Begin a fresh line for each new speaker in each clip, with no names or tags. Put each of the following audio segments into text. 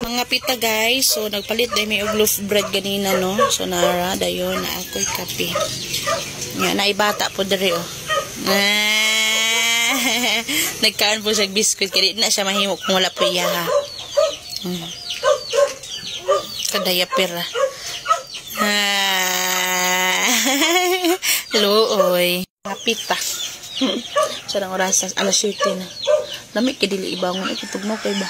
Mga pita guys, so nagpalit dahil may og loaf bread ganina, no? So nara, dayon na ako'y kape. Nga, naibata po diri, oh. Nagkaan po siya biskuit, kaya di na siya mahimo kung wala po iya, ha. Kadaya pera. Luoy. Mga pita. So, ang oras, alas 7 na. Lamig kay dili ibangon. Ay, tutugnaw kay ba?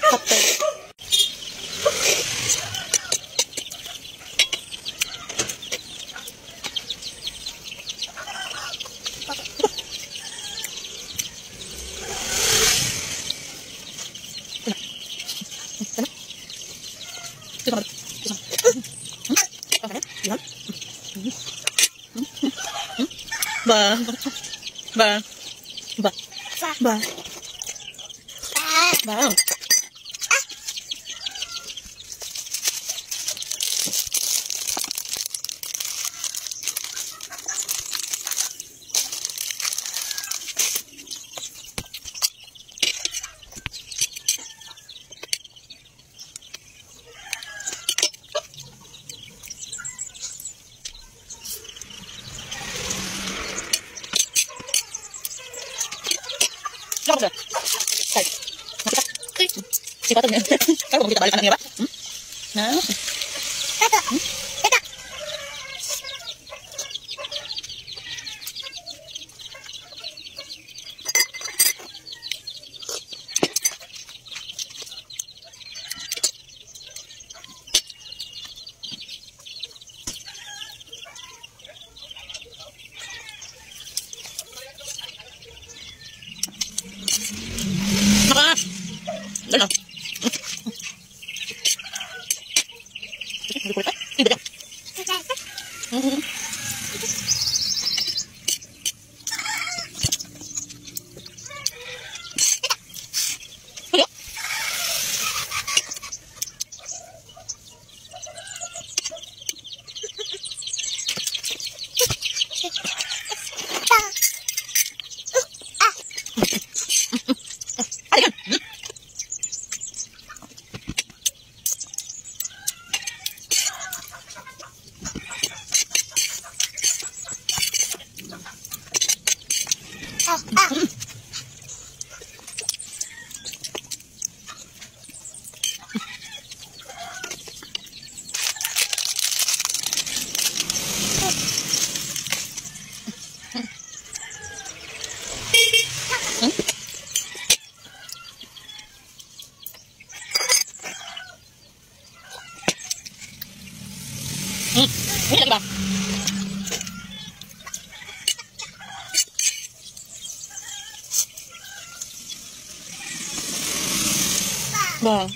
Kape. Ba. Ba. Ba. Ba. Ba. Ba.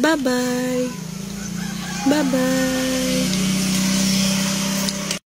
Bye-bye. Bye-bye.